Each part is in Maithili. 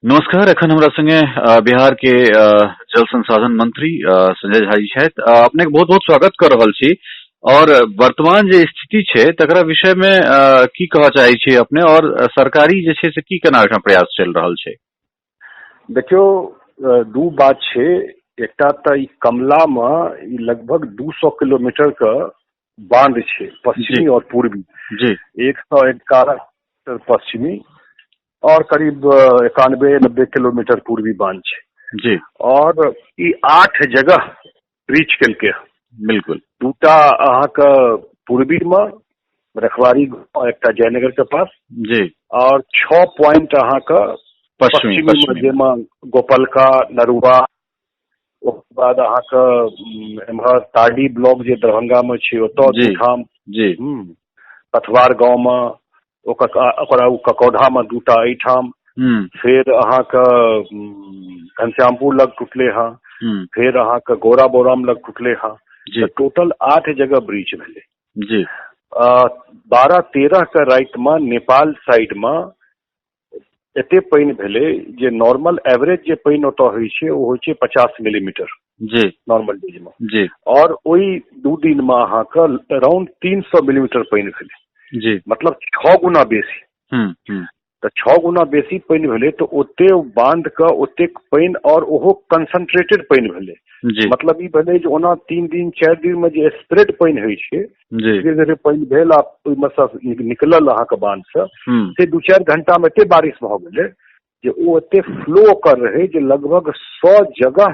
नमस्कार। एखन हमरा संगे बिहार के जल संसाधन मंत्री संजय झा जी छथि। अपने के बहुत बहुत स्वागत कर रहल छी और वर्तमान जे स्थिति छै तकरा विषय में की कहऽ चाहै छी अपने और सरकारी जे छै से की केना एहिठाम प्रयास चलि रहल छै? देखियौ, दू बात छै। एकटा तऽ ई कमला मे ई लगभग 200 किलोमीटर के बांध छै, पश्चिमी और पूर्वी। 111 पश्चिमी और करीब 91-90 किलोमीटर पूर्वी बांध छै। और ई 8 जगह रीच केलकै। दूटा अहाँके पूर्वी में रखवारी, एकटा जयनगर के पास। और 6 पॉइंट अहाँके पश्चिमी में, जाहिमे गोपालका, नरुआ, ओकर बाद अहाँके एम्हर ताडी ब्लॉक जे दरभंगा में छै ओतऽ दू ठाम, पथवार गाँव में, ओकर आगू ककौढ़ा में दूटा एहिठाम, फेर अहाँके घनश्यामपुर लग टूटले हँ, फेर अहाँके गोरा बोराम लग टूटले हँ। टोटल 8 जगह ब्रीच भेलै। 12-13 के राति में नेपाल साइड में एते पानि भेलै जे नॉर्मल एवरेज जे पानि ओतऽ होइ छै ओ होइ छै 50 मिलीमीटर नॉर्मल डेज में। और ओहि 2 दिन में अहाँके अराउंड 300 मिलीमीटर पानि भेलै। मतलब 6 गुना बेसी। तऽ 6 गुना बेसी पानि भेलै तऽ ओते बांध के ओतेक पानि और ओहो कंसंट्रेटेड पानि भेलै। मतलब ई भेलै जे ओना 3 दिन 4 दिन में जे स्प्रेड पानि होइ छै, धीरे धीरे पानि भेल आ ओहिमे सँ निकलल अहाँके बांध से, से 2-4 घंटा में एते बारिश भऽ गेलै जे ओ एते फ्लो ओकर रहै जे लगभग 100 जगह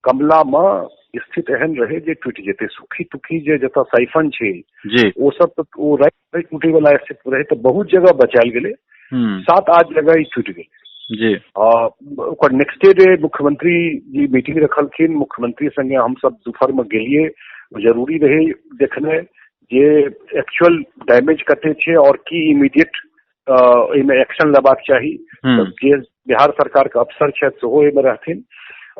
कमला में स्थित एहन रहै जे टूटि जेतै। सुखी तुखी जे जतऽ साइफन छै ओ सब तऽ ओ राति टूटे वाला स्थिति रहै, तऽ बहुत जगह बचायल गेलै। 7-8 जगह ई टूटि गेलै। ओकर नेक्स्ट डे मुख्यमंत्री जी मीटिंग रखलखिन। मुख्यमंत्री संगे हमसब दुपहर में गेलियै। जरूरी रहै देखने जे एक्चुअल डैमेज कते छै और की इमीडिएट एहिमे एक्शन लेबाक चाही। जे बिहार सरकार के अफसर छथि सेहो एहिमे रहथिन।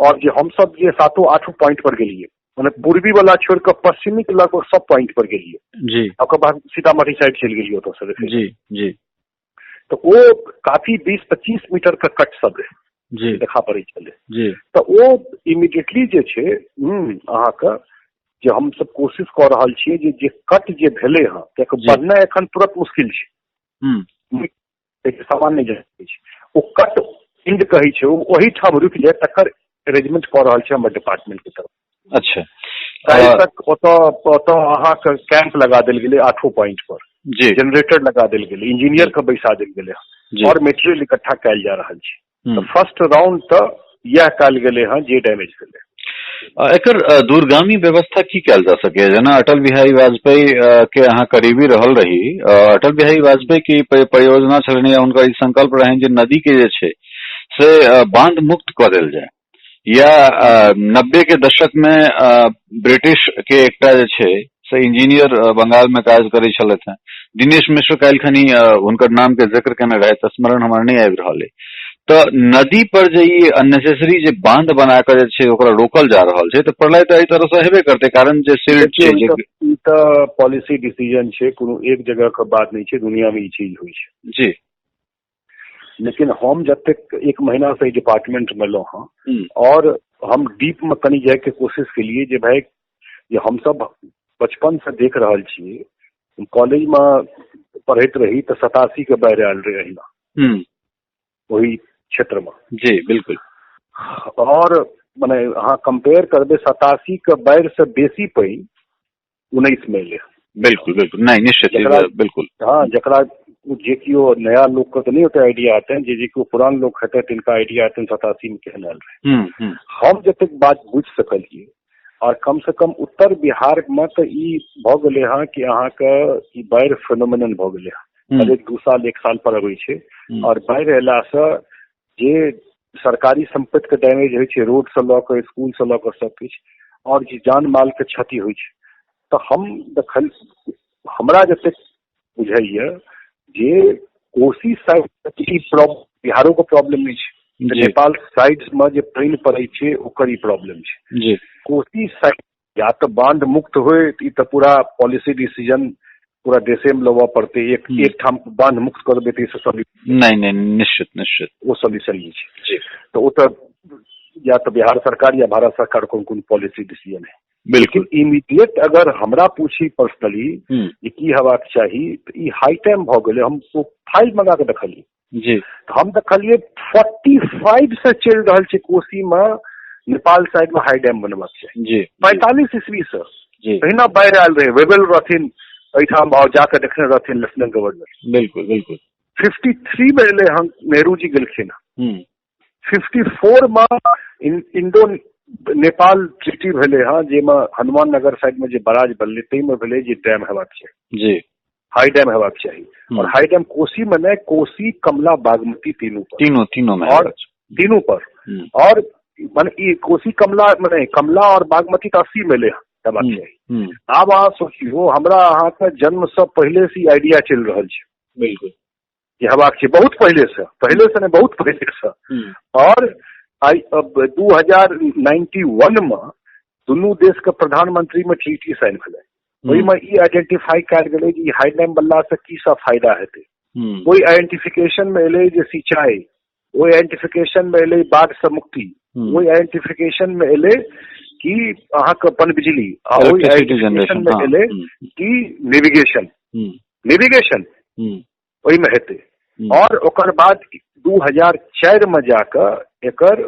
और जे हमसब जे 7-8 पॉइंट पर गेलियै, मने पूर्वी वाला छोड़ कऽ पश्चिमी के लगभग सब पॉइंट पर गेलियै। ओकर बाद सीतामढ़ी साइड चलि गेलियै ओतऽ से देखै। तऽ ओ काफी 20-25 मीटर के कट सब रहै। देखा पड़ै छलै। तऽ ओ इमीडिएटली जे छै अहाँके जे हमसब कोशिश कऽ रहल छियै जे कट जे भेलै हँ, कियाकि बढ़नाइ एखन तुरंत मुश्किल छै। सामान्य जे छै ओ कट इंड कहै छै, ओ ओहिठाम रुकि जाय तकर अरेंजमेंट कऽ रहल छै हमर डिपार्टमेंट के तरफ। काल्हि तक ओतऽ अहाँके कैंप लगा देल गेलै 8 पॉइंट पर। जनरेटर लगा देल गेलै, इंजीनियर के बैसा देल गेलै और मेटेरियल इकट्ठा कयल जा रहल छै। तऽ फर्स्ट राउंड तऽ इएह कयल गेलै हँ जे डैमेज भेलै। एकर दूरगामी व्यवस्था की कयल जा सकैए? जेना अटल बिहारी वाजपेयी के अहाँ करीबी रहल रही, अटल बिहारी वाजपेयी की परियोजना छलनि या हुनकर ई संकल्प रहनि जे नदी के जे छै से बांध मुक्त कऽ देल जाय, या 90 के दशक में ब्रिटिश के एकटा जे छै से इंजीनियर बंगाल में काज करै छलथि हेँ, दिनेश मिश्र काल्हि खनी हुनकर नाम के जिक्र केने रहथि, तऽ स्मरण हमर नहि आबि रहल अइ। तऽ नदी पर जे ई अननेसेसरी जे बांध बना कऽ जे छै ओकरा रोकल जा रहल छै, तऽ प्रलय तऽ एहि तरह से हेबे करतै, कारण जे सिल्ट छै। ई तऽ पॉलिसी डिसीजन छै, कोनो एक जगह के बात नहि छै, दुनिया में ई चीज होइ छै। लेकिन हम जतेक 1 महीना से डिपार्टमेंट में एलहुँ हँ और हम डीप में कनि जाय के कोशिश केलिए जे भाई जे हमसब बचपन से देख रहल छियै, कॉलेज में पढ़ैत रही तऽ 87 के बाढ़ि आयल रहै अहिना ओहि क्षेत्र में। जी बिल्कुल। और मने अहाँ कंपेयर करबै 87 के बाढ़ि से बेसी पानि 19 में एलै। बिल्कुल बिल्कुल, नहीं निश्चित बिल्कुल। हाँ, जकरा जे केओ नया लोक के तऽ नहि ओते आइडिया हेतनि, जे केओ पुरान लोक हेतै तिनका आइडिया हेतनि 87 में केहन आयल रहै। हम जतेक बात बुझि सकलियै और कम से कम उत्तर बिहार में तऽ ई भऽ गेलै हँ कि अहाँके ई बाढ़ि फेनोमेनन भऽ गेलै हँ। हरेक 2 साल 1 साल पर अबै छै और बाढ़ि अयलासँ जे सरकारी सम्पत्ति के डैमेज होइ छै, रोड से लऽ कऽ स्कूल से लऽ कऽ सब किछु, और जे जान माल के क्षति होइ छै, तऽ हम देखल हमरा जतेक बुझाइए जे कोसी साइड ई प्रॉब्लम बिहारो के प्रॉब्लम नहि छै, नेपाल साइड में जे पानि पड़ै छै ओकर ई प्रॉब्लम छै। कोसी साइड या तऽ बांध मुक्त होय, ई तऽ पूरा पॉलिसी डिसीजन पूरा देशे में लेबऽ पड़तै, एक एक ठाम बांध मुक्त कऽ देबै तऽ ई नहीं नहीं, निश्चित निश्चित ओ सोल्यूशन नहि छै। तऽ ओ तऽ या तऽ बिहार सरकार या भारत सरकार कोन कोन पॉलिसी डिसीजन है। बिल्कुल इमीडिएट अगर हमरा पूछी पर्सनली जे की हेबाक चाही, तऽ ई हाई टाइम भऽ गेलै। हम ओ फाइल मंगा कऽ देखलियै जी, हम देखलियै 45 से चलि रहल छै कोसी में नेपाल साइड में हाई डैम बनबाक चाही जी, 45 ईस्वी से जी। तहिना बाढ़ि आयल रहै, वेबल रहथिन एहिठाम जाके देखने रहथिन लेफ्टिनेंट गवर्नर। बिल्कुल बिल्कुल। 53 में एलै हन, नेहरू जी गेलखिन। 54 में इंडो नेपाल ट्रीटी भेलै हँ, जाहिमे हनुमान नगर साइड में जे बराज बनलै ताहिमे भेलै जे डैम हेबाक चाही जी, हाई डैम हेबाक चाही। और हाई डैम कोसी में नहि, कोसी कमला बागमती तीनू पर, तीनों तीनों में, और तीनों पर। और माने ई कोसी कमला माने कमला और बागमती तऽ 80 में एलै हेबाक चाही। आब अहाँ सोचियौ, हमरा अहाँके जन्म से पहिले से आइडिया चलि रहल छै। बिल्कुल हेबाक छै, बहुत पहिले से, पहिले से नहि बहुत पहिले से। और आई अब 2091 में दुनू देश के प्रधानमंत्री में ट्रीटी साइन भेलै, ओहिमे ई आइडेंटिफाई कयल गेलै जे ई हाई डैम बनला से की सब फायदा हेतै। ओहि आइडेंटिफिकेशन में एलै जे सिंचाई, ओहि आइडेंटिफिकेशन में एलै बाढ़ से मुक्ति, ओहि आइडेंटिफिकेशन में एलै कि अहाँके पन बिजली, आ ओहि आइडेंटिफिकेशन में एलै कि नेविगेशन, नेविगेशन ओहिमे हेतै। और ओकर बाद 2004 में जाकऽ एकर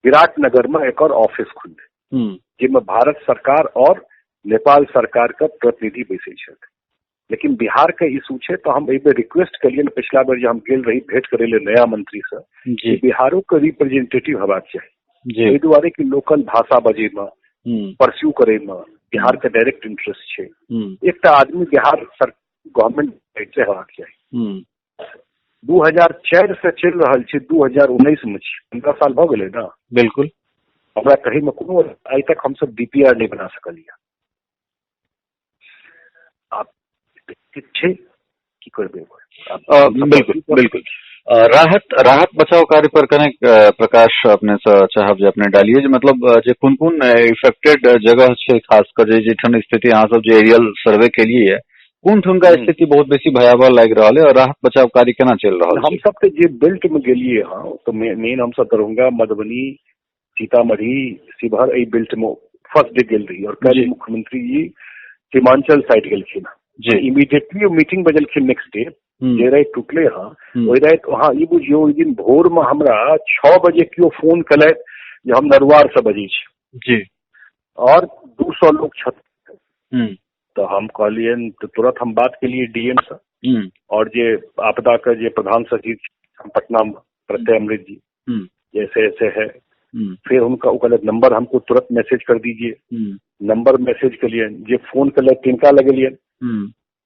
विराटनगर में एकर ऑफिस खुललै, जाहिमे भारत सरकार और नेपाल सरकार के प्रतिनिधि बैसै छथि। लेकिन बिहार के इशू छै, तऽ हम एहि बेर रिक्वेस्ट केलियनि पिछला बेर जे हम गेल रही भेंट करै लए नया मंत्री से, बिहारो के रिप्रेजेंटेटिव हेबाक चाही, एहि दुआरे कि लोकल भाषा बजै में, परस्यू करै में बिहार के डायरेक्ट इंटरेस्ट छै। एकटा आदमी बिहार गवर्नमेंट से हेबाक चाही। 2004 से चलि रहल छै, 2019 में छै, 15 साल भऽ गेलै ने। बिल्कुल। हमरा कहै में कोनो आइ तक हमसब डीपीआर नहि बना सकलियै। आब छै की करबै। बिल्कुल बिल्कुल। राहत राहत बचाव कार्य पर कनेक प्रकाश अपने से चाहब जे अपने डालिए, जे मतलब जे कोन कोन इफेक्टेड जगह छै, खास कर जे जैठाम स्थिति अहाँ सब जे एरियल सर्वे केलिए कोन ठुनका स्थिति बहुत बेसी भयावह लागि रहल है और राहत बचाव कार्य केना चलि रहल छै। हम सब के जे बेल्ट में गेलिए हँ, तो मेन हम सब दरभंगा, मधुबनी, सीतामढ़ी, शिवहर एहि बेल्ट में फर्स्ट डे गेल रही। और काल्हि मुख्यमंत्री जी सीमांचल साइड गेलखिन जी, इमीडिएटली मीटिंग बजलखिन नेक्स्ट डे। जे राति टूटले हँ ओहि राति अहाँ ई बुझियौ, ओहि दिन भोर में हमरा 6 बजे केओ फोन केलथि जे हम नरुआर से बजै छी जी, और 200 लोग छथि। तो हम कहलियनि, तो तुरंत हम बात केलिए डीएम से और जे आपदा के जे प्रधान सचिव पटना में प्रत्यय अमृत जी, ऐसे ऐसे है। फिर उनका वो कहलथि नंबर हमको तुरंत मैसेज कर दीजिए। नंबर मैसेज केलियनि, जे फोन केलथि तिनका लगेलियनि,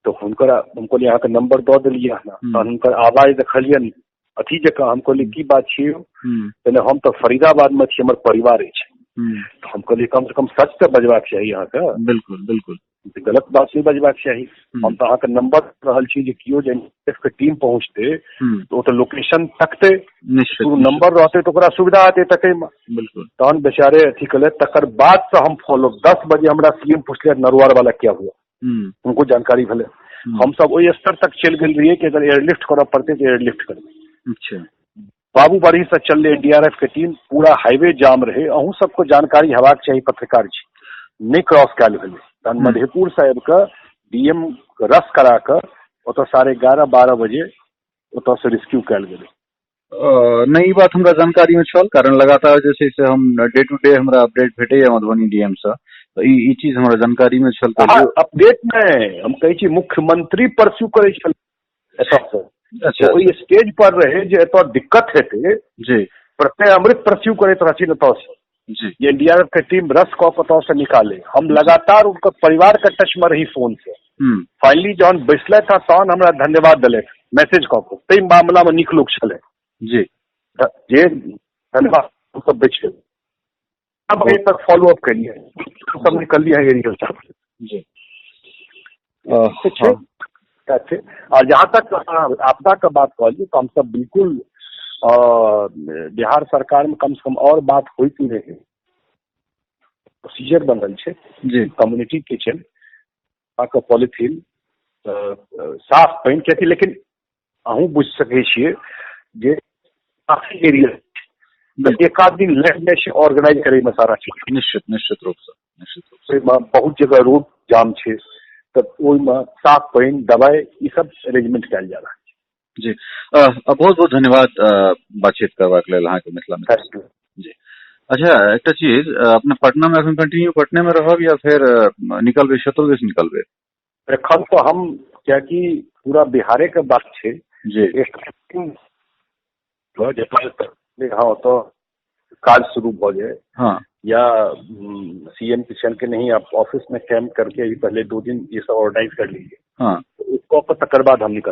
तो हुनकर हम कहलियै अहाँके नंबर दऽ देलियै हन। तहन हुनकर आवाज देखलियनि अथी जकाँ, हम कहलियै की बात छियै, कहले हम तऽ फरीदाबाद में छी, हमर परिवार अछि। तऽ हम कहलियै कम से कम सच तऽ बजबाक चाही अहाँके। बिल्कुल बिल्कुल, गलत बात नहि बजबाक चाही। हम तऽ अहाँके नंबर रहल छी जे केओ जे एनडीआरएफ के टीम पहुँचतै तऽ ओ तऽ लोकेशन तकतै, नंबर रहतै तऽ ओकरा सुविधा हेतै तकैमे। बिल्कुल। तहन बेचारे अथी केलथि। तकर बाद से हम फॉलो 10 बजे हमरा सीएम पुछले नरुआर वाला क्या हुआ, उनको जानकारी भेलै। हम सब ओहि स्तर तक चलि गेल रहियै कि अगर एयरलिफ्ट करऽ पड़तै तऽ एयरलिफ्ट करबै। अच्छा। बाबूबाड़ी से चललै एनडीआरएफ के टीम, पूरा हाईवे जाम रहे। अहूँ सबको जानकारी हेबाक चाही, पत्रकार छी, नहि क्रॉस कयल भेलै। तहन मधेपुर से आबि कऽ डीएम रस करा कऽ ओतऽ 11:30 12 बजे ओतऽ से रेस्क्यू कयल गेलै। नहि, ई बात हमरा जानकारी में छल, कारण लगातार जे छै से हम डे टू डे हमरा अपडेट भेटैया मधुबनी डीएम से, तऽ ई चीज हमरा जानकारी में छल। अपडेट नहि, हम कहै छी मुख्यमंत्री परस्यू करै छल एतऽ से। अच्छा। ओहि स्टेज पर रहे जे एतऽ दिक्कत हेतै जी, प्रत्यय अमृत परस्यू करैत रहथिन एतऽ से जी, एनडीआरएफ के टीम रस कऽ कतऽ से निकाले। हम लगातार उनकर परिवार के टच में रही फोन से। फाइनली जहन बैसलथि तहन हमरा धन्यवाद देलथि मैसेज कऽ कऽ। ताहि मामला में नीक लोक छलै जी, जे धन्यवाद सब बचि गेल। बजे तक फॉलो अप केलिए, सब निकललिए एरियल साहब जी। छै। और जहाँ तक आपदा के बात कहलिए, तो हम सब बिल्कुल बिहार सरकार में कम से कम और बात होइत रहे, प्रोसीजर बनल छै जी। कम्युनिटी किचन, अहाँके पॉलिथीन, साफ पानि, कियाकि लेकिन अहूँ बुझि सकै छियै जे काफी एरिया एक आध दिन लागि जाइ छै ऑर्गेनाइज करैमे सारा चीज। निश्चित निश्चित रूपसँ, निश्चित रूपसँ। ओहिमे बहुत जगह रोड जाम छै, तऽ ओहिमे साफ पानि, दवाइ, ई सब अरेंजमेंट कयल जा रहल छै। जी, बहुत बहुत धन्यवाद बातचीत करबाक लेल अहाँके मिथिला में। Thank you. जी अच्छा, एकटा चीज, अपने पटना में अखन कंटिन्यू पटने में रहब या फेर निकलबै क्षेत्रो दिस निकलबै? एखन तऽ हम, कियाकि पूरा बिहारे के बात छै जी, हाँ तो काज शुरू भऽ जाए। हाँ। या सीएम किशन के नहीं, आप ऑफिस में कैंप करके अभी पहले 2 दिन ये सब ऑर्गेनाइज कर लीजिए। हाँ। तो उसको तकर बाद हम निकल